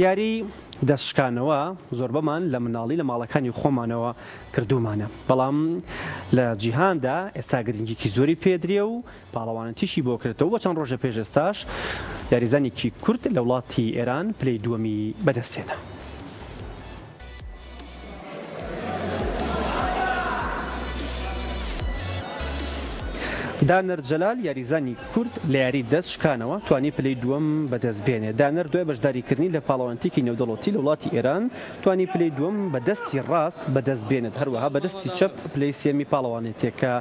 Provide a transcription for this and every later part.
یاری دەست شکانەوە زۆربەمان لە مناڵی لە ماڵەکانی خۆمانەوە کردوومانە، بەڵام لە جیهاندا ئێستا گرنگیکی زۆری پێدرێ و پاڵەوانێتیشی بۆ کرێتەوە و چەند ڕۆژێ پێش ئێستاش یاریزانێکی کورد لە وڵاتی ئێران پلەی دووەمی بەدەستهێنا. دانەر جەلال یاریزانی کورد لە یاری دەست شکانەوە توانی پلەی دووەم بەدەست بێنێ. دانەر دوای بەشداریکردنی لە پاڵەوانێتیکی نێودەوڵەتی لە وڵاتی ئێران توانی پلەی دووەم بە دەستی ڕاست بەدەست بێنێت، هەروەها بە دەستی چەپ پلەی سێیەمی پاڵەوانێتیەکە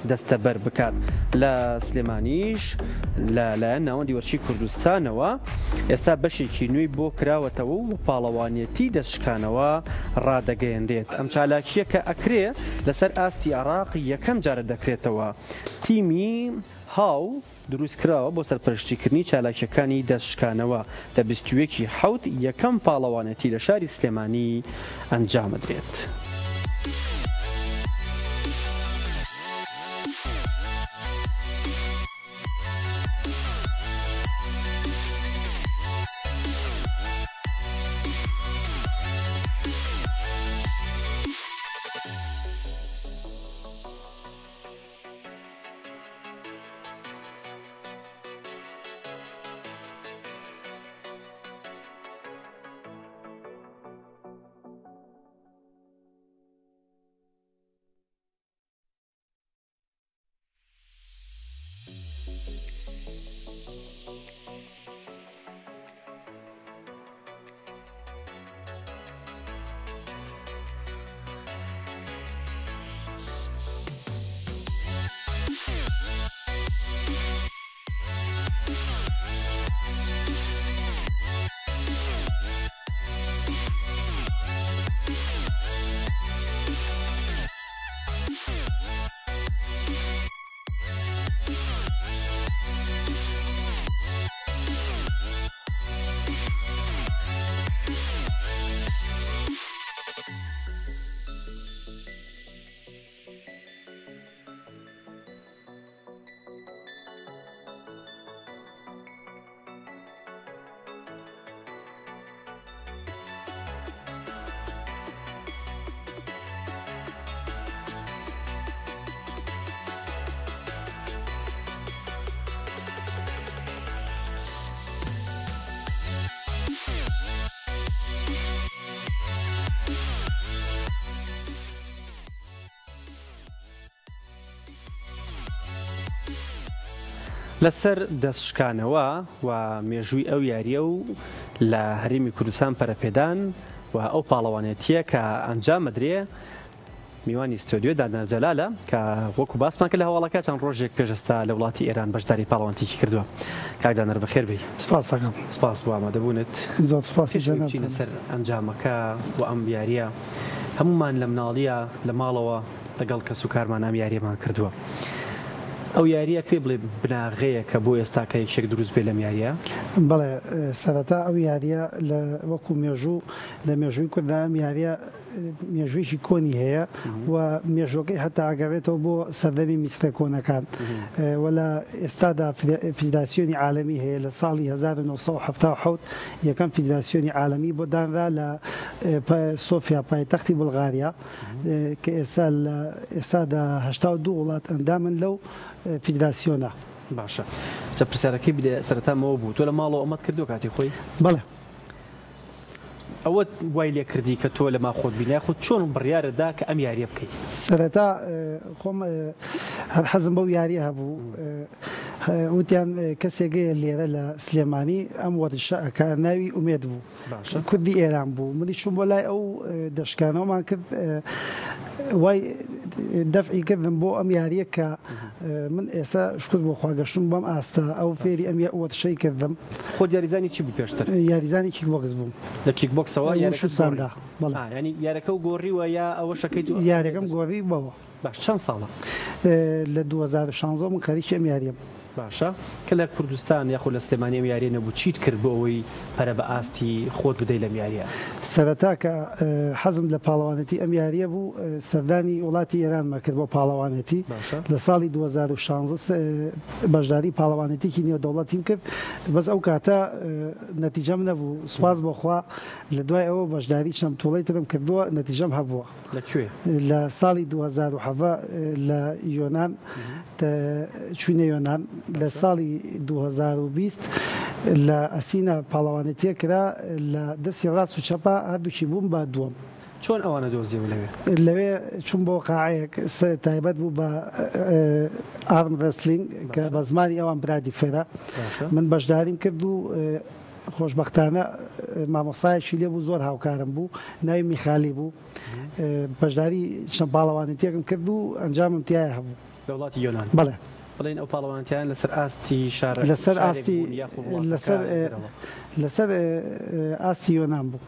دەستەبەر بکات. لە سلێمانیش لە لایەن ناوەندی وەرزشی کوردستانەوە ئێستا بەشێکی نوێی بۆ کراوەتەوە و پاڵەوانێتی دەستشکانەوە ڕادەگەیەنرێت. ئەم چالاکییە کە ئەکرێ لەسەر ئاستی عێراق یەکەم جارە دەکرێتەوە. تیمی هاو دروستکراوە بۆ سەرپەرشتیکردنی چالاکییەکانی دەستشکانەوە لە 21 ی حەوت یەکەم پاڵەوانێتی لە شاری سلێمانی ئەنجامەدرێت. لەسەر دەست شکانەوە و مێژووی ئەو یارییە و لە هەرێمی کوردستان پەرەپێدان و ئەو پاڵەوانێتییە کە ئەنجامەدرێ میوانی ستۆدیۆ دانا جەلالە کە وەکو باسمان کرد لە هەواڵەکە چەند ڕۆژێک پێش ئێستا لە وڵاتی ئێران بەشداری پاڵەوانتیکی کردووە. کاک دانەر بەخێر بێی. سپاس دەکەم. سپاس بۆ ئامادەبوونت. زۆر سپاسی پێش ئەوەی جەنابتان. بچینە سەر ئەنجامەکە و ئەم یارییە هەموومان لە مناڵییە لە ماڵەوە لەگەڵ کەسوکارمان ئەم یارییەمان کردووە. ئەو یارییە کرێ بڵێ بناغەیەکە بۆ ئێستا کە یەکێک دروست بێ لەم یارییە؟ بەڵێ سەرەتا ئەو یارییە لە وەکو مێژوو لە مێژووی کورددا ئەم یارییە مێژوویەکی کۆنی هەیە و مێژووەکەی هەتا ئەگەڕێتەوە بۆ سەردەمی میسرە کۆنەکان و لە ئێستادا فیدراسیۆنی عالەمی هەیە لە ساڵی 1970 یەکەم فیدراسیۆنی عالەمی بۆ دانرا لە سۆفیا پایتەختی بولغاریا کە ئێستا لە ئێستادا 82 وڵات ئەندامن لەو فیدراسیۆنە. باشە جا پرسیارەکەی بدە سەرەتا مەوە بوو تۆ لە ماڵەوە ئەمەت کردووە کاتی خۆی؟ بەڵێ. ئەوەت وای لێ کردی کە تۆ لە ما خۆت بینی یاخود چۆن بڕیارت دا کە ئەم یاریە بکەی؟ سەرەتا خۆم هەر حەزم بەو یاریە هەبوو وتیان کەسێک هەیە لێرە لە سلێمانی ئەم وەرزشە ئەکا ناوی ئومێد بوو باشە کوردی ئێران بوو منیش چووم بۆ لای ئەو دەشکانەوەمان کرد وای دەفعی کردم بۆ ئەم یاریە کە من ئێستا شکر بۆ خوا گەشتم بەم ئاستە ئەو فێری ئەم وەرزشەی کردم. خۆت یاریزانی چی بووی پێشتر؟ یاریزانی کیک بۆکس بووم. لە کیک بۆکسەوە یاریەکەت وشو ساندا گۆڕی؟ بەڵێ. ئا یانی یارەکەو گۆڕیوە یا ئەوەشەکەی تو یاریەکەم گۆڕی بەوە. باش چەند ساڵە؟ لە 2016 من خەریکی ئەم یاریەم. باشە کە لە کوردستان یاخود لە سلێمانی ئەم یاریە نەبوو چیت کرد بۆ ئەوەی پەرە بە ئاستی خۆت بدەی لەم یاریە؟ سەرەتا کە حەزم لە پاڵەوانێتی ئەم یاریە بوو سەردانی وڵاتی ئێرانمە کرد بۆ پاڵەوانێتی لە ساڵی 2016 بەشداری پاڵەوانێتیکی نێودەوڵەتیم کرد بەس ئەو کاتە نەتیجەم نەبوو سوپاس بۆ خوا لە دوای ئەوە بەشداری چەند بتوڵەی ترم کردووە نەتیجەم هەبووە. لە کوێ؟ لە ساڵی 2017 لە یۆنان چوینە یۆنان لە ساڵی 2020 لە ئەسینا پاڵەوانێتیە کرا لە دەستی ڕاست و چەپا هەردووکی بووم بە دووەم. چۆن ئەوانە دۆزیەوە لەوێ؟ لەوێ چووم بۆ قاعەیەک تایبەت بوو بە arm wrestling کە بە زمانی ئەوان برادی فێرە من بەشداریم کرد و خۆشبەختانە مامۆستایەکی لێ بوو زۆر هاوکارم بوو ناوی میخالی بوو بەشداری چەند پاڵەوانێتیەکم کرد و ئەنجامم تیایا هەبوو. لە وڵاتی یۆنان؟ بەڵێ. بڵێین ئەو پاڵەوانێتیانە لەسەر ئاستی شارە لەسەر شارێک ئاستی بوون یاخود وڵاتەکە لەسەر دەرەوە؟ لەسەر ئاستی یۆنان بوو.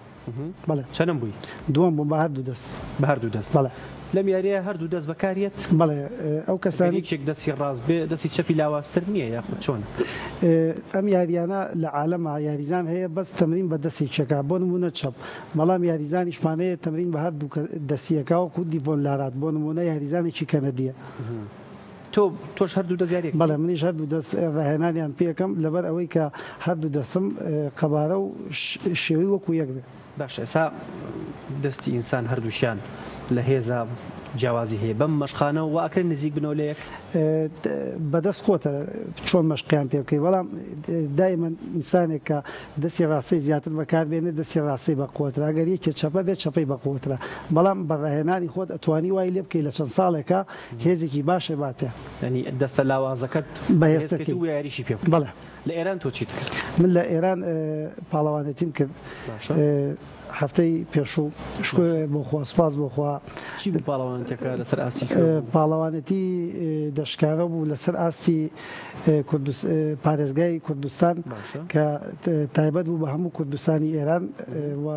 بەڵێ. چەنەم بووی؟ دووەم بووم بە هەردوو دەست. بە هەردوو دەست. بەڵێ. لەم یارییە هەردوو دەست بەکاریەت؟ بەڵێ ئەو ئەگەر کەسانەی. یەکێک دەستی ڕاست بێ دەستی چەپی لاوازتر نییە یاخود چۆنە؟ ئەم یارییانە لە عالەما یاریزان هەیە بەس تەمرین بە دەستێکی ئەکا بۆ نموونە چەپ بەڵام یاریزانیشمان هەیە تەمرین بە هەردوو دەستی ئەکا وەکو دیڤۆن لارات بۆ نموونە یاریزانێکی کەنەدییە. تۆ تۆش هەردوو دەست یاریەکەی؟ بەڵێ منیش هەردوو دەست ڕاهێنانیان پێکەم لەبەر ئەوەی کە هەردوو دەستم قەبارە و شێوەی وەکو یەک بێ. باشە ئێستا دەستی ئینسان هەردووکیان لە هێزا جیاوازی هەیە بەم مەشقانە وا ئەکرێ نزیک بنەوە لە یەک؟ بەدەست خۆتە چۆن مەشقیان پێ بکەی بەڵام دایمەن ئینسانێک کە دەستی ڕاستەی زیاتر بەکار بێنێ دەستی ڕاستەی بەقوەترە ئەگەر یەکێ چەپە بێت چەپەی بەقوەترە بەڵام بە ڕاهێنانی خۆت ئەتوانی وای لێ بکەی لە چەند ساڵێکا هێزێکی باشێ باتێ. یانی دەستە لاوازەکەت بەهێز بەهێزتر کەیت کەی و یاریشی پێ بکەی. بەڵێ. لە ئێران تۆ چیت کرد؟ من لە ئێران پاڵەوانێتیم کرد باشە. هەفتەی پێشوو شکر باشە. بۆ خوا سوپاس بۆ خوا. چی بوو پاڵەوانێتیەکە لەسەر ئاستی کوێ بوو؟ پاڵەوانێتی دەشکارە بوو لەسەر ئاستی پارێزگای کوردستان باشە. کە تایبەت بوو بە هەموو کوردستانی ئێران و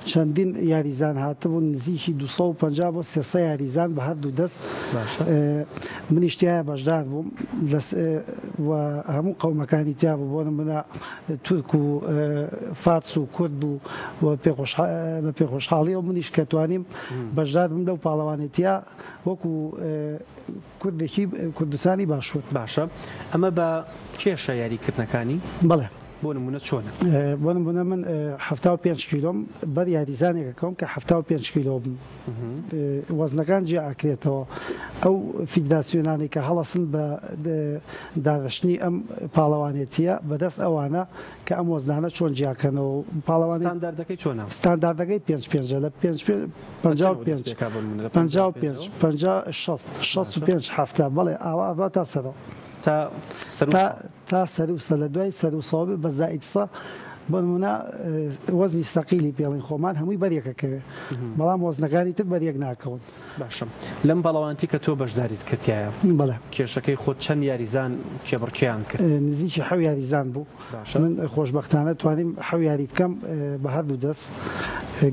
چەندین یاریزان هاتبوون نزیکی 250 بۆ 300 یاریزان بە هەردوو دەست باشە. منیش تیایا بەشدار بووم و هەموو قەومەکانی تیا بوو بۆ نمونە تورک و فارس و کورد و بە پێخۆشحاڵیەوە منیش کە توانیم بەشدار بم لەو پاڵەوانێتیە وەکو کوردێکی کوردستانی باشوور. باشە ئەمە بە کێشە یاری کردنەکانی؟ بەڵێ. بۆ نمونە چۆنە؟ بۆ نمونە من 75 کیلۆم بەر یاریزانێک ئەکەوم کە 75 کیلۆ بم وەزنەکان جیا ئەکرێتەوە ئەو فیدراسیۆنانەی کە هەڵەسن بە داڕشتنی ئەم پاڵەوانێتیە بەدەست ئەوانە کە ئەم وەزنانە چۆن جیاکەنەوە و پاڵەوانی ستانداردەکەی چۆنە؟ ستانداردەکەی پێنج پێنجە لە پێنج پێنج لە پەنجا و چەنەوە دەست پێنج پێکا بۆ نمونە لە پەنجا پەنجا و و پێنج پێنجەوە؟ پەنجا شەست شەست و باشە پێنج حەفتا بەڵێ ئاوا ئەڕوا تا سەرەوە. تا سەروو تا سە. تا سەروو سە لە دوای سەروو سەوە بێ بە زائید سە بۆ نمونە وەزنی سەقیلی پێڵین خۆمان هەمووی بەریەک ئەکەوێ بەڵام وەزنەکانی تر بەریەک ناکەون. باشە لەم پاڵەوانتی کە تۆ بەشداریت کردتایە بەڵێ. کێشەکەی خۆت چەند یاریزان کێبڕکێیان کرد؟ نزیکی حەو یاریزان بوو. باشە. من خۆشبەختانە توانیم حەو یاری بکەم بە هەردوو دەست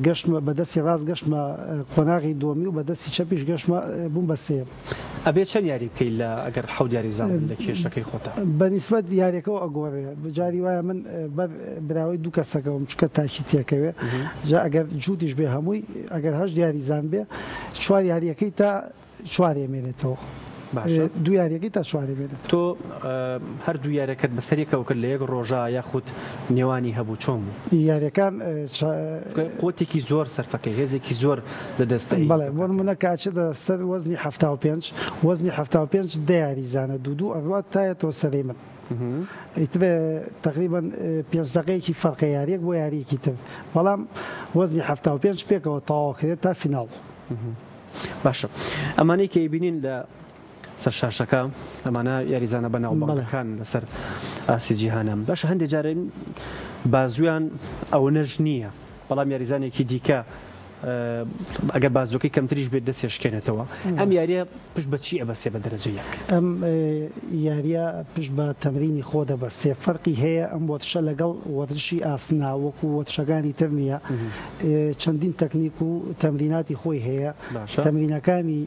گەشتمە بە دەستی ڕاست گەشتمە قۆناغی دووەمی و بە دەستی چەپیش گەشتمە بووم بە سێیەم. ئەبێ چەند یاری بکەی لە ئەگەر حەوت یاریزان بن لە کێشەکەی خۆتا؟ بە نیسبەت یاریەکەوە ئەگۆڕێ جاری وایە من بەر براوەی دوو کەسەکەوم چونکە تاکی تێکەوێ جا ئەگەر جووتیش بێ هەمووی ئەگەر هەشت یاریزان بێ چوار یاریەکەی تا چوارێ مێنێتەوە باشە دوو یاریەکەی تا چوارێ مێنێتەوە. تۆ هەردوو یاریەکەت بەسەر یەکەوە کرد لە یەک ڕۆژا یاخود نێوانی هەبوو چۆن بوو؟ یاریەکان قوتێکی زۆر سەرفەکەی هێزێکی زۆر لە دەست دەی. بەڵێ بۆ نمونە کە ئەچێتە سەر وەزنی 75 وەزنی 75 دە یاریزانە دوو دوو ئەڕوات تایەتەوە سەرەی من ئیتر تقریبا پێنج دەقەیەکی فەرقە یاریەک بۆ یاریەکی تر بەڵام وەزنی 75 پێکەوە تەواو کرێت تا فیناڵ. باشە ئەمانەی کە ئەیبینین لە سەر شاشەکە ئەمانە یاریزانە بەناوبانگەکان لەسەر ئاستی جیهانە باشە هەندێک جارێ بازویان ئەوەنەش نییە بەڵام یاریزانێکی دیکە ئەگەر بازوەکەی کەمتریش بێت دەستێ شکێنێتەوە. ئەم یاریە پشت بە چی ئەبەستێ بە دەرەجە یەک؟ ئەم یاریە پشت بە تەمرینی خۆ دەبەستێ، فەرقی هەیە ئەم وەرزشە لەگەڵ وەرزشی ئاسنا وەکو وەرزشەکانی تر نییە، چەندین تەکنیک و تەمریناتی خۆی هەیە، تەمرینەکانی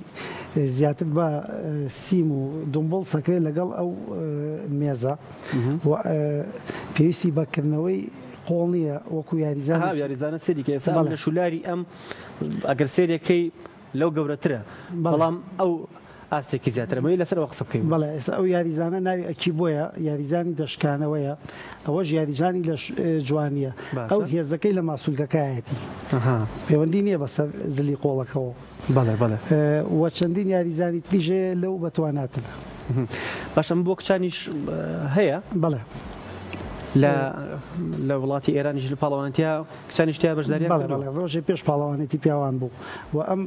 زیاتر بە سیم و دومبڵ سەکرێت لەگەڵ ئەو مێزە و پێویستی بە کردنەوەی قۆڵ نییە وەکو یاریزان. یاریزانە سەیری کە ئێستا ئەم لەشولاری ئەم ئەگەر سەیرەکەی لەو گەورەترە بەڵام ئەو ئاستێکی زیاترە مەوی لەسەر ئەوە قسە بکەین. بەڵێ ئێستا ئەو یاریزانە ناوی ئەکیبۆیە یاریزانی دەشکانەوەیە ئەوەش یاریزانی لەش جوانیە ئەو هێزەکەی لە ماسولکەکایەتی پەیوەندی نییە بەسەر زلی قۆڵەکەوە. بەڵێ بەڵێ. وە چەندین یاریزانی تریش هەیە لەو بەتواناترە. باشە ئەمە بۆ کچانیش هەیە؟ بەڵێ. لە لە وڵاتی ئێرانیش لە پاڵەوانێتیا کچانیش تیا بەشداریان بەڵێ کردووە؟ بەڵێ ڕۆژێ پێش پاڵەوانێتی پیاوان بوو و ئەم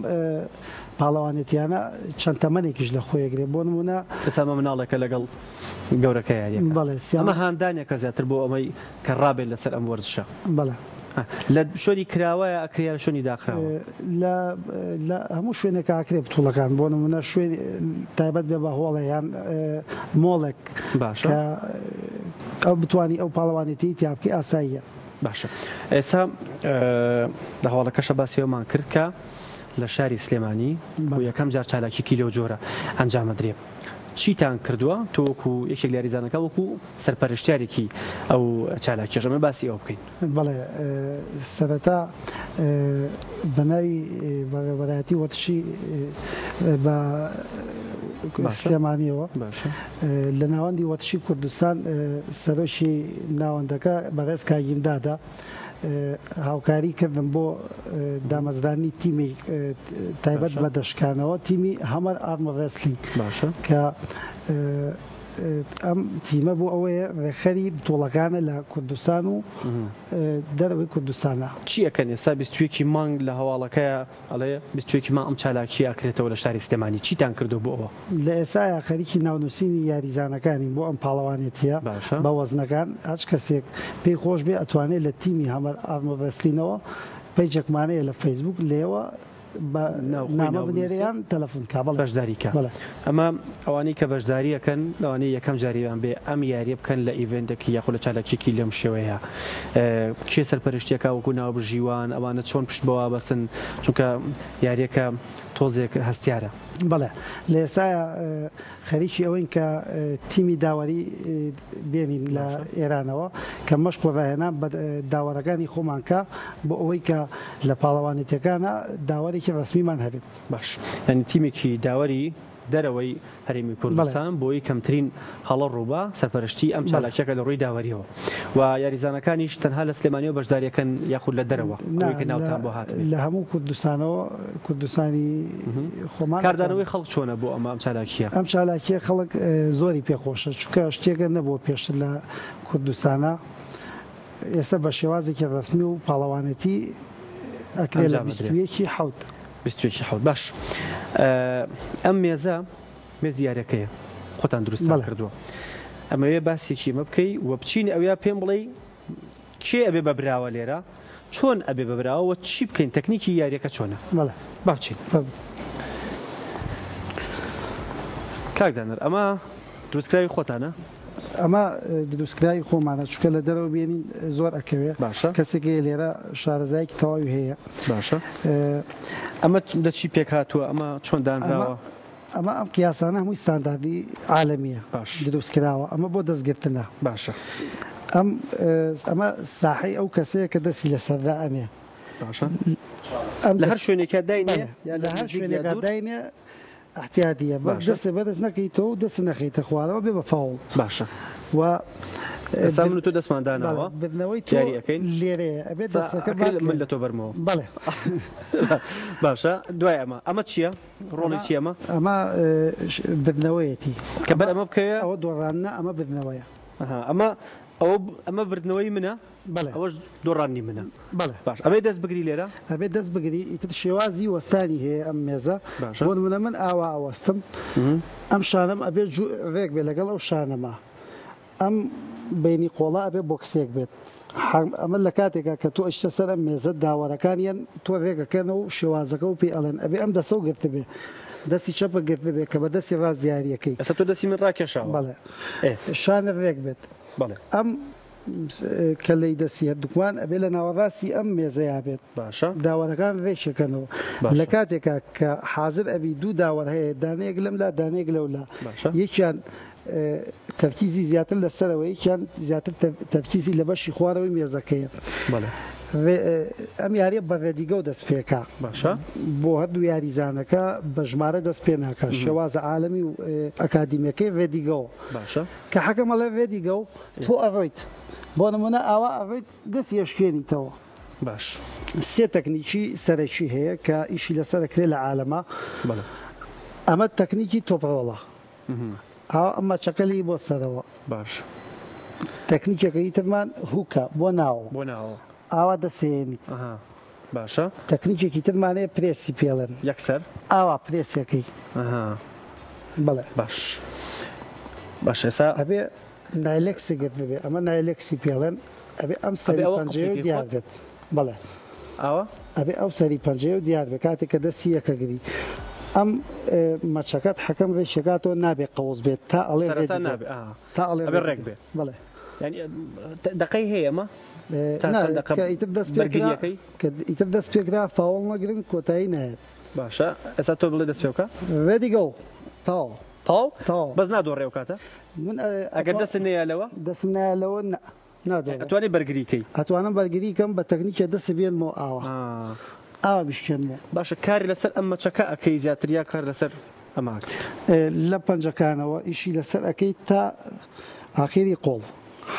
پاڵەوانێتیانە چەند تەمەنێکیش لە خۆی ئەگرێ بۆ نموونە. ئێستا ئەمە مناڵێکە لەگەڵ گەورەکە یاریەکە. بەڵێ سیامەک. ئەمە هاندانێکە زیاتر بۆ ئەمەی کە ڕابێت لەسەر ئەم وەرزشە. بەڵێ. لە شوێنی کراوەیە ئەکرێ یا لە شوێنی داخراوە؟ لە لە هەموو شوێنێکا ئەکرێ بتوڵەکان بۆ نموونە شوێن تایبەت بێ بە هۆڵێ یان مۆڵێک باشە کە ئەو بتوانی ئەو پاڵەوانێتیی تیا بکەی ئاساییە. باشە ئێستا لە هەواڵەکەشە باسی ئەومان کرد کە لە شاری سلێمانی بۆ یەکەم جار چالاکیکی لەو جۆرە ئەنجام ئەدرێ چیتان کردووە تۆ وەکو یەکێک لە یاریزانەکە وەکو سەرپەرشتیارێکی ئەو چالاکیەش ئەمە باسی ئەوە بکەین. بەڵێ سەرەتا بە ناوی بەڕێوەبەرایەتی وەرزشی بە سلێمانیەوە لە ناوەندی وەرزشی کوردستان سەرۆکی ناوەندەکە بەڕێز کاک ئیمدادە هاوکاری کردم بۆ دامەزرانی تیمی تایبەت بە دەشکانەوە تیمی هەمەر ئارم ڕێسلینگ کە ئەم تیمە بۆ ئەوەیە ڕێکخەری بتوڵەکانە لە کوردستان و دەرەوەی کوردستانە. چی ئەکەن ئێستا 21 ی مانگ لە هەواڵەکەیا ئەڵێ 21 ی مانگ ئەم چالاکیە ئەکرێتەوە لە شاری سلێمانی چیتان کردوە بۆ ئەوە؟ لە ئێستایا خەریکی ناونوسینی یاریزانەکانین بۆ ئەم پاڵەوانێتیە بە وەزنەکان هەچ کەسێک پێی خۆش بێ ئەتوانێ لە تیمی هەمەر ئارم ڕێسلینەوە پەیجەکمان هەیە لە فەیسبوک لێوە بە نامە بنێرێ یان تەلەفون کا بەڵێ. بەشداری کا. ئەمە ئەوانەی کە بەشداری ئەکەن لەوانەیە یەکەم جاریان بێ ئەم یاریە بکەن لە event ێکی یاخود لە چالاکیەکی لەم شێوەیە کێ سەرپەرشتیەکە وەکو ناوبژیوان ئەوانە چۆن پشت بەوە بەسن چونکە یاریەکە تۆزێک هەستیارە. بەڵێ لە ئێستایا خەریکی ئەوەین کە تیمی داوەری بێنین لە ئێرانەوە کە مەشق و ڕاهێنان بە داوەرەکانی خۆمان کا بۆ ئەوەی کە لە پاڵەوانێتیەکانا داوەرێکی ڕەسمیمان هەبێت. باش یانی تیمێکی داوەری دەرەوەی هەرێمی کوردستان بۆی کەمترین هەڵە ڕووبا سەرپەرشتی ئەم چالاکیەکە لە ڕووی داوەریەوە و یاریزانەکانیش تەنها لە سلێمانیەوە بەشداریەکەن یاخود لە دەرەوە ئەوەی کە ناوتان بۆ هاتبێت؟ لە هەموو کوردستانەوە کوردستانی خۆمان. کاردانەوەی خەڵک چۆنە بۆ ئەمە ئەم چالاکیە؟ ئەم چالاکیە خەڵک زۆری پێ خۆشە چونکە شتێکە نەبووە پێشتر لە کوردستانا ئێستا بە شێوازێکی ڕەسمی و پاڵەوانێتی ئەکرێ لە 21 حوت. 21 حوت باش ئەم مێزە مێزی یاریەکەیە خۆتان دروستتان کردووە ئەمەوێ باسێکی ئەمە بکەی و بچین ئەویا پێم بڵێی کێ ئەبێ بە براوە لێرە چۆن ئەبێ بە براوە و چی بکەین تەکنیکی یاریەکە چۆنە بەڵێ با بچین کاک دانەر ئەمە دروستکراوی خۆتانە؟ ئەمە دروستکراوی خۆمانە چونکە لە دەرەوە بێنین زۆر ئەکەوێ باشە کەسێک هەیە لێرە شارەزایەکی تەواوی هەیە باشە ئەمە لە چی پێک هاتووە ئەمە چۆن دانراوە؟ ئەمە ئەم قیاسانە هەمووی ستانداردی عالەمیە باش دروست کراوە ئەمە بۆ دەست گرتنە باشە ئەم ئەمە ساحەی ئەو کەسەیە کە دەستی لەسەردا ئەنێ باشە ئەم لە هەر شوێنێکا داینێ لە هەر شوێنێکا داینێ احتیادیە بەس دەستێ بەرز نەکەیتەوە و دەست نەخەیتە خوارەوە بێ بە فاوڵ باشە و ئێستا من و تۆ دەستمان داناوە بردنەوەی تۆ یاری ئەکەین لێرەیە ئەبێت دەستەکە من لە تۆ بەرمەوە بەڵێ باشە دوای ئەمە ئەمە چییە؟ ڕۆڵی چیە ئەمە؟ ئەمە بردنەوەیەتی. کە بەر ئەمە بکەوێ. ئەوە دۆڕاندنە ئەمە بردنەوەیە. ئەها ئەمە ئەوە ئەمە بردنەوەی منە؟ بەڵێ. ئەوەش دۆڕاندنی منە. بەڵێ. باش ئەبێ دەست بگری لێرە؟ ئەبێ دەست بگری ئیتر شێوازی وەستانی هەیە ئەم مێزە. باشە. بۆ نموونە من ئاوا ئەوەستم ئەم شانەم ئەبێ ڕێک بێ لەگەڵ ئەو شانەما. ئەم بینی قۆڵا ئەبێ بۆکسێک بێت. ئەمە لە کاتێکا کە تۆ ئەچیتە سەر ئەم مێزە داوەرەکانیان تۆ رێکەکەنەوە و شێوازەکە و پێی ئەڵێن ئەبێ ئەم دەسەو گرتبێ دەستی چەپە گرتبێ کە بە دەستی ڕاست دیاریەکەی. ئێستا تۆ دەستی من ڕاکێشاوە. بەڵێ. شانت رێک بێت. بەڵێ. ئەم کەلەی دەستی هەردووکمان ئەبێ لە ناوەڕاستی ئەم مێزەیا بێت. باشە. داوەرەکان رێکیەکەنەوە. باشە. لە کاتێکا کە حازر ئەبی دوو داوەر هەیە دانەیەک لەم لا دانەیەک لەو لا. باشە. یەکیان تەرکیزی زیاتر لە سەرەوە یەکیان زیاتر تەرکیزی لە بەشی خوارەوەی مێزەکەیە. بەڵێ. ئەم یاریە بە ready go دەست پێکا. باشە. بۆ هەردوو یاریزانەکە بە ژمارە دەست پێ ناکا. شێوازە عالەمی و ئەکادیمیەکەی ready go. باشە. کە حەکەم ئەڵێ ready go تۆ ئەڕۆیت. بۆ نمونە ئاوا ئەڕۆیت دەستی ئەشکێنیتەوە. باش. سێ تەکنیکی سەرەکی هەیە کە ئیشی لەسەر ئەکرێ لە عالەما. بەڵێ. ئەمە تەکنیکی top roll ە. ئاوا ئەم مەچەکە لێی بۆ سەرەوە. باش. تەکنیکێکە ئیترمان hook ە بۆ ناوەوە. بۆ ناوەوە. ئاوا دەسێنیت. ئەها باشە. تەکنیکێکی ترمان هەیە پرێسی پێڵێن. یەکسەر؟ ئاوا پرێسەکەی. ئەها. بەڵێ. باش. باش ئێستا. ئەبێ نایلێکسی گرت ببێ. ئەمە نایلێکسی پێڵێن. ئەبێ ئەم سەری پەنجەیە دیار بێت. بەڵێ. ئاوا؟ ئەبێ ئەو سەری پەنجەیە دیار بێ کاتێک کە دەستی یەکەگری. ئەم مەچەکەت حەکەم ڕێکێکاتەوە نابێ قەوز بێت تا ئەڵێ سەرەتا نابێ تا ئەڵێ ئەبێ ڕێک بێ. بەڵێ. یعنی دەقەی هەیە ئەمە؟ کە ئیتر دەست پێکرا کە ئیتر دەست پێکرا فاوڵ نەگرن کۆتایی نایەت. باشە ئێستا تۆ بڵێ دەست پێ بکە. ready go تەواو. تەواو؟ تەواو. بەس نادۆڕێ ئەو کاتە؟ من ئەگەر دەستت نەیە لەوە؟ دەستم نایە لەوە نا. نادۆڕێ. ئەتوانی بەرگری کەی؟ ئەتوانم بەرگری کەم بە تەکنیکێ دەست بێنمەوە ئاوا. ئاوا بشکێنمەوە. باشە کار لەسەر ئەم مەچەکە ئەکەی زیاتر یا کار لەسەر ئەمە ئەکەی؟ لە پەنجەکانەوە ئیشی لەسەر ئەکەی تا ئاخیری قۆڵ.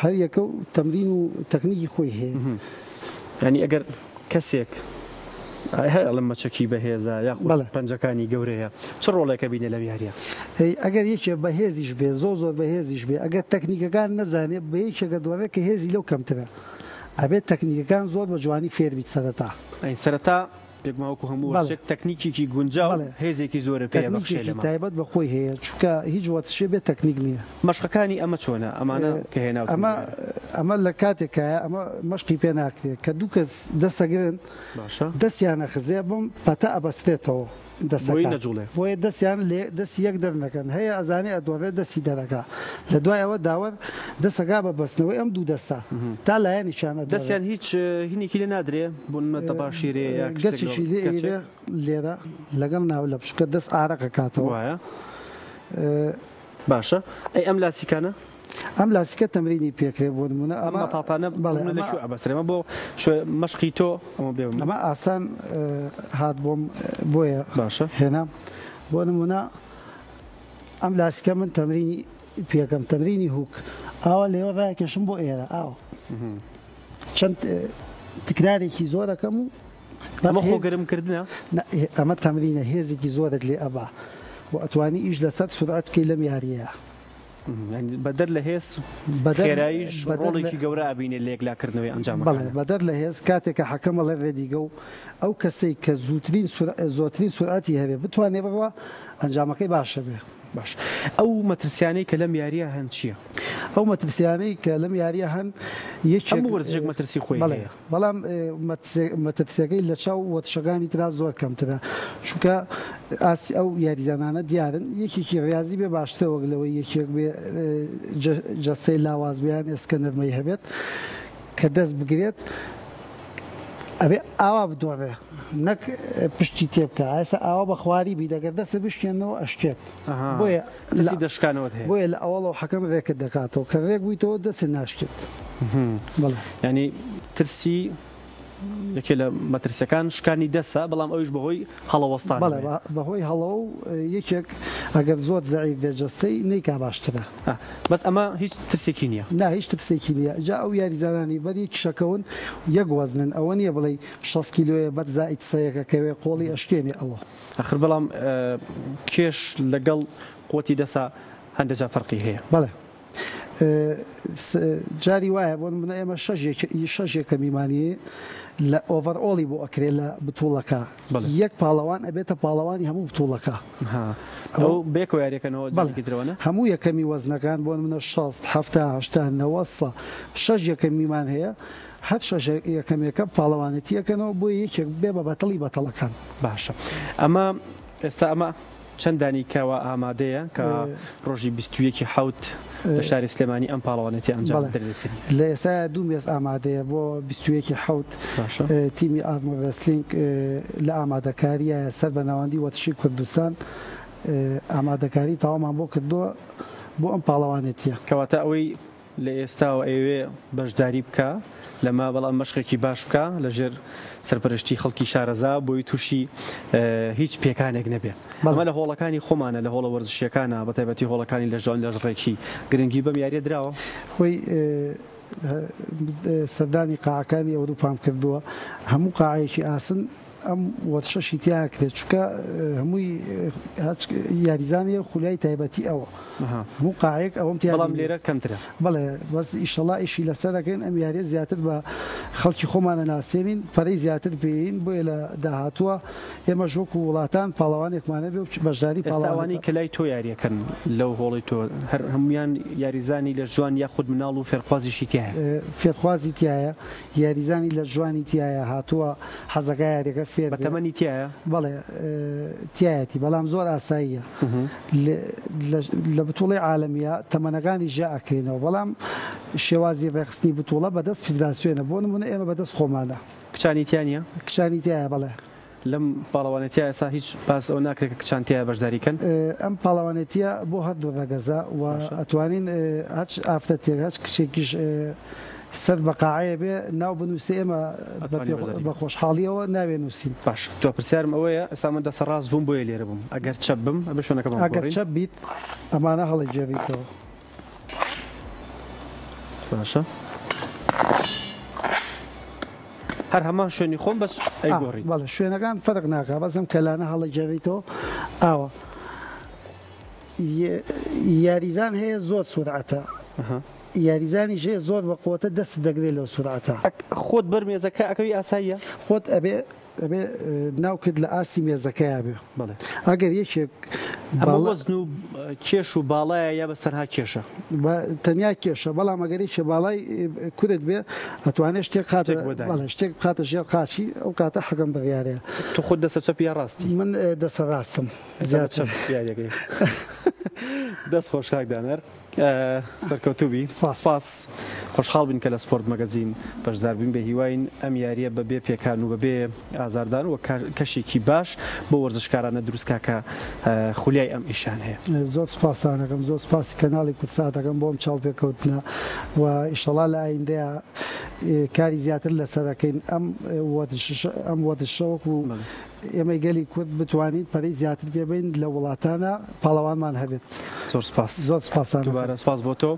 هەر یەکە و تەمرین و تەکنیکی خۆی هەیە. یانی ئەگەر کەسێک هەر ئەڵێم مەچەکی بەهێزە یاخود پەنجەکانی گەورەیە چ ڕۆڵێکە بینێ لەم یاریە؟ ئەگەر یەکێ بەهێزیش بێ زۆر زۆر بەهێزیش بێ ئەگەر تەکنیکەکان نەزانێ بە یەکێکە دۆڕێ کە هێزی لەو کەمترە. ئەبێت تەکنیکەکان زۆر بە جوانی فێر بیت سەرەتا. ئەی سەرەتا بێگومان وەکو هەموو وەرزشێک تەکنیکێکی گونجاو هێزێکی زۆرە پێ ئەبەخشێ تەکنیکێکی تایبەت بە خۆی هەیە چونکە هیچ وەرزشێ بێ تەکنیک نییە. مەشقەکانی ئەمە چۆنە ئەمانە کە هێناوتن ئەمە ئەمە لە کاتێکایە ئەمە مەشقی پێ ناکرێت کە دوو کەس دەسەگرن باشە دەستیان ئەخزێ بەم پەتە ئەبەستێتەوە بۆی نەجوڵێ. بۆیە دەستیان لێ دەستی یەک دەرنەکەن هەیە ئەزانێ ئەدۆڕێ دەستی دەرەکا لە دوای ئەوە داوەر دەسەکا بە بەستنەوەی ئەم دوو دەستە تا لایەنێکیان ئەدۆڕێ. دەستیان هیچ هینێکی لێ نادرێ بۆ نمونە تەباشیرێ یا شتێک گەچێکی لێ ئەیرێ لێرە لەگەڵ ناو لەپ چونکە دەست ئارەق ئەکاتەوە. وایە باشە ئەی ئەم لاسیکانە؟ ئەم لاسیکە تەمرینی پێکرێ بۆ نمونە ئەم مەتاتانە بەڵێ لە کوێ ئەبەسترێ؟ ئەمە بۆ مەشقی تۆ ئەمە بێ ئەمە ئاسان هات بۆم بۆیە باشە هێنام بۆ نمونە ئەم لاسیکە من تەمرینی پێکەم تەمرینی hook ئاوا لێوە ڕاکێشم بۆ ئێرە ئاوا چەند تکرارێکی زۆرەکەم و ئەمە خۆ گەرمکردنە؟ ئەمە تەمرینە هێزێکی زۆرت لێ ئەبا و ئەتوانی ئیش لەسەر سورعەت بکەی لەم یاریەیە. بەدەر لە هێز خێراییش ڕۆڵێکی گەورە ئەبینێ لە یەکلاکردنەوەی ئەنجامەکان. بەڵێ بەدەر لە هێز کاتێک کە حەکەم ئەڵێ ready go ئەو کەسەی کە زووترین زۆرترین سورعەتی هەبێ بتوانێ بڕوا ئەنجامەکەی باشە بێ. باش ئەو مەترسیانەی کە لەم یارییە هەن چییە؟ ئەو مەترسیانەی کە لەم یارییە هەن یەکێک هەموو وەرزشێک مەترسی خۆی بەڵێ هەیە. بەڵام مەترسیەکەی لە چاو وەرزشەکانی ترا زۆر کەمترە چونکە ئاستی ئەو یاریزانانە دیارن یەکێکی ڕیازی بێ باشترە وەک لەوەی یەکێک بێ جەستەی لاواز بێ یان ئێسکە نەرمەی هەبێت کە دەست بگرێت ئەبێ ئاوا بدۆڕێ نەک پشتی تێبکە ئێستا ئاوا بە خواری بی دەگەر دەستت بشکێنەوە ئەشکێت بۆیە ترسی دەشکانەوەت هەیە بۆیە لە ئەوەڵەوە حەکەم ڕێکت دەکاتەوە کە ڕێک بوویتەوە دەستت ناشکێت. بەڵێ. یانی ترسی یەکێ لە مەترسیەکان شکانی دەسە بەڵام ئەویش بەهۆی هەڵەوەستانەوەیە. بەڵێ بەهۆی هەڵەوە و یەکێک ئەگەر زۆر زەعیف بێت جەستەی نەیکا باشترە. بەس ئەمە هیچ ترسێکی نییە؟ نا هیچ ترسێکی نییە جا ئەو یاریزانانی بەر یەکیش ئەکەون یەک وەزنن ئەوە نییە بڵێی 60 کیلۆیە بەر زائید سەیەک ئەکەوێ قۆڵی ئەشکێنێ ئەوە. ئەخر بەڵام کێش لەگەڵ قوتی دەسا هەندێ جار فەرقی هەیە. بەڵێ جاری وایە بۆ نمونە ئێمە شەش یەکەمیمانی لە overall ی بۆ ئەکرێ لە بتوڵەکە یەک پاڵەوان ئەبێتە پاڵەوانی هەموو بتوڵەکە. ئەو بەیەکەوە یاریەکەنەوە جارێکی ترەوە نا؟ هەموو یەکەمی وەزنەکان بۆ نمونە 60 70 80 90 سە شەش یەکەمیمان هەیە هەر شەش یەکەمێکە پاڵەوانێتی ئەکەنەوە بۆیە یەکێک بێ بە بەتەڵی بەتەڵەکان. باشە ئەمە ئێستا ئەمە چەند دانی کەوا ئامادەیە کە ڕۆژی 21 ی حەوت لە شاری سلێمانی ئەم پاڵەوانێتی ئەنجام بدرێت لەسەری؟ لە ئێستایا دوو مێز ئامادەیە بۆ 21 ی حەوت تیمی arm wrestling لە ئامادەکاریایە سەر بە ناوەندی وەرزشی کوردستان ئامادەکاری تەواومان بۆ کردووە بۆ ئەم پاڵەوانێتیە. کەواتە ئەوەی لە ئێستاوە ئەیەوێ بەشداری بکا لەمە بەڵام مەشقێکی باش بکا لە ژێر سەرپەرشتی خەڵکی شارەزا بۆی تووشی هیچ پێکانێک نەبێ ئەمە لە هۆڵەکانی خۆمانە لە هۆڵە وەرزشیەکانە بە تایبەتی هۆڵەکانی لە ژۆن لەش ڕێکی گرنگی بەم یاریە دراوە؟ خۆی سەردانی قاعەکانی ئەوروپام کردووە هەموو قاعەیەکی ئاسن ئەم وەرشەشی تیا ئەکرێت چونکە هەمووی هەچ یاریزانێ خولیای تایبەتی ئەوە هەموو قاعەیەک ئەوەم تیا بەڵام لێرە کەمترە. بەڵێ بەس ئیشەڵا ئیشی لەسەر ئەکەین ئەم یاریە زیاتر بە خەڵکی خۆمان ئەناسێنین پەرەی زیاتر پێین بۆیە لە داهاتووە ئێمەش وەکو وڵاتان پاڵەوانێکمان هەبێ و بەشداری ئێستا ئەوانەی پاڵەوانێتە. کە لای تۆ یاریەکەن لەو هۆڵەی تۆ هەر هەموویان یاریزانی لەشجوان یاخود مناڵ و فێرخوازیشی تیایە؟ فێرخوازی تیایە یاریزانی لەشجوانی تیایە هاتووە حەزەکا یاریەکە فێر بێ. بەتەمەنی تیایە؟ بەڵێ تیایەتی بەڵام زۆر ئاساییە لە بتوڵەی عالەمیە تەمەنەکانی ژیا ئەکرێنەوە بەڵام شێوازی ڕێکخستنی بتوڵە بەدەست فیدراسیۆنە بۆ نمونە ئێمە بەدەست خۆمانە. کچانی تیا نیە؟ کچانی تیایە بەڵێ. لەم پاڵەوانێتیە ئێستا هیچ باس ئەوە ناکرێت کە کچان تیایا بەشداری کەن؟ ئەم پاڵەوانێتیە بۆ هەردوو ڕەگەزە و ئەتوانین هەچ ئافرەتێک هەچ کچێکیش سەر بە قاعەیە بێ ناو بنووسێ ئێمە بە خۆشحاڵیەوە ناوێ نووسین. باشە دوا پرسیارم ئەوەیە ئێستا من دەسە ڕاست بووم بۆیە لێرە بووم ئەگەر چەپ بم ئەبێ شوێنەکە بۆم ئەگەر بگۆڕین؟ چەپ بیت ئەمانە هەڵەگێڕیتەوە. باشە هەر هەمان شوێنی خۆم بەس ئەیگۆڕیت. بەڵێ شوێنەکان فەرق ناکا بەس ئەم کەلانە هەڵەگێڕیتەوە ئاوا. یاریزان هەیە زۆر سورعەتە یاریزانیش هەیە زۆر بە قوتە دەست دەگرێت لەو سورعەتە. خۆت بەر مێزەکە ئەکەوی ئاساییە؟ خۆت ئەبێ ئەبێ ناوکت لە ئاستی مێزەکەیا بێ. بەڵێ. ئەگەر یەکێک ئەمە وەزن و کێش و باڵایە یا بەس تەنها کێشە؟ تەنیا کێشە بەڵام ئەگەر یەکێ باڵای کورت بێ ئەتوانێ شتێک بخاتە بەڵێ شتێک بخاتە ژێر قاچی ئەو کاتە حەکەم بڕیارەیە. تۆ خۆت دەسە چەپی یا ڕاستی؟ من دەسە ڕاستم. زیاتر یاریەکەی. دەست خۆش کاک دانەر سەرکەوتوبی سپاس خۆشحاڵ بین کە لە سپۆرت مەگەزین بەشدار بووین بە هیواین ئەم یاریە بەبێ پێکان و بەبێ ئازاردان و کەشێکی باش بۆ وەرزشکارانە دروستکا کە خولیای ئەم ئیشان هەیە. زۆر سپاستان ئەکەم زۆر سپاسی کەناڵی کوردسات ئەکەم بۆ ئەم چاوپێکەوتنە و ئیشەڵا لە ئایندەیا کاری زیاتر لەسەر ئەکەین ئەم وەرزشە ئەم وەرزشە وەکو ئێمەی گەلی کورد بتوانین پەرەی زیاتر پێ بەین لە وڵاتانا پاڵەوانمان هەبێت. زۆر سپاس. زۆر سپاستان ئەکەم. دووبارە سپاس بۆ تۆ.